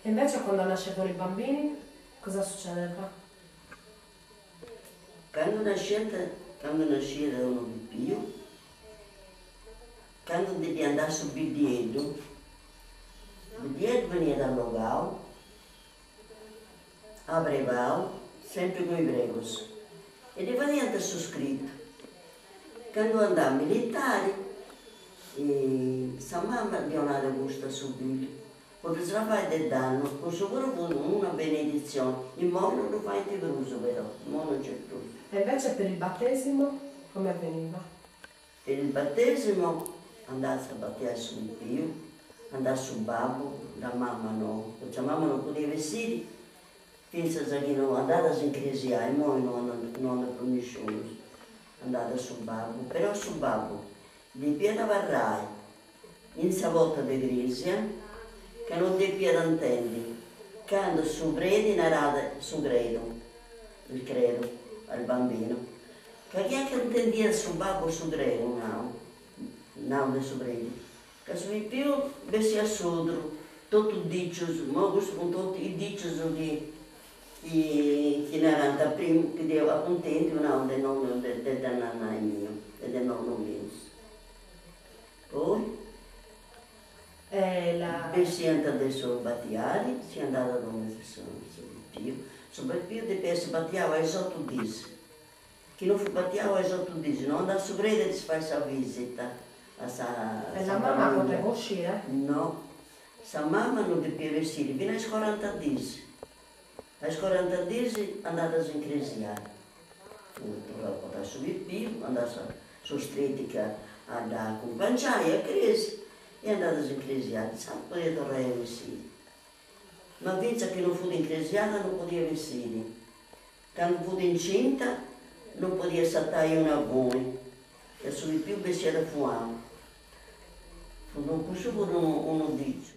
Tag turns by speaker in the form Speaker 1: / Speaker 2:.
Speaker 1: E invece quando nascevano i bambini cosa succedeva?
Speaker 2: Candu nasciat candu nasciat unu pipiu, candu ndi ddi andàt su biddieddu, su biddieddu beniat allogau, abrebau, sempri cun i pregus, e ddi fadiant su scritu. Candu andàt a militari, sa mama ddi 'onat custu a su fillu Po ddu sarvai de dannu, cussu puru fut una beneditzioni, immoi non ddu faint prus però, immoi non nc'est prus.
Speaker 1: E invece per il battesimo come avveniva?
Speaker 2: Per il battesimo andàt a batiai su pipiu, andàt su babbu, sa mama no, poita sa mama non podiat bessiri fintzas chi no andadas in cresia, immoi no andat no andat prus nisciunus, andat su babbu, però su babbu depiat abarrai In sa porta de cresia, ca no depiat intendi candu su predi naràt su credu, il credo, al bambino, ca chi anca intendiat su babbu su credu nau, nau de su predi, ca su pipiu bessiat surdru, totu dicius, immoi custus funt totu is dicius chi chi narant a primu, chi deu apu intendiu nau de nonnu de de nannai miu e de nonnus mius. Poi bessiant de su batiari, si andat a domu de su pipiu, su pipiu depiat essi batiau a is otu dis, chi no fut batiau a is otu dis no andat su predi a ddis fai sa visita a sa
Speaker 1: E la mamma poteva uscire?
Speaker 2: No, sa mama no depiat bessiri finu a is coranta dis, a is coranta dis andadas in cresia, torrat a portai su pipiu, andat S'ostetrica a dda acumpangiai a cresia e andadas in cresiada, intzandus podiat torrai a bessiri. Ma fintzas chi non fut incresiada non podiat bessiri. Candu fut incinta non podiat sartai una funi ca su pipiu bessiat fuau. Fut cussu puru unu diciu.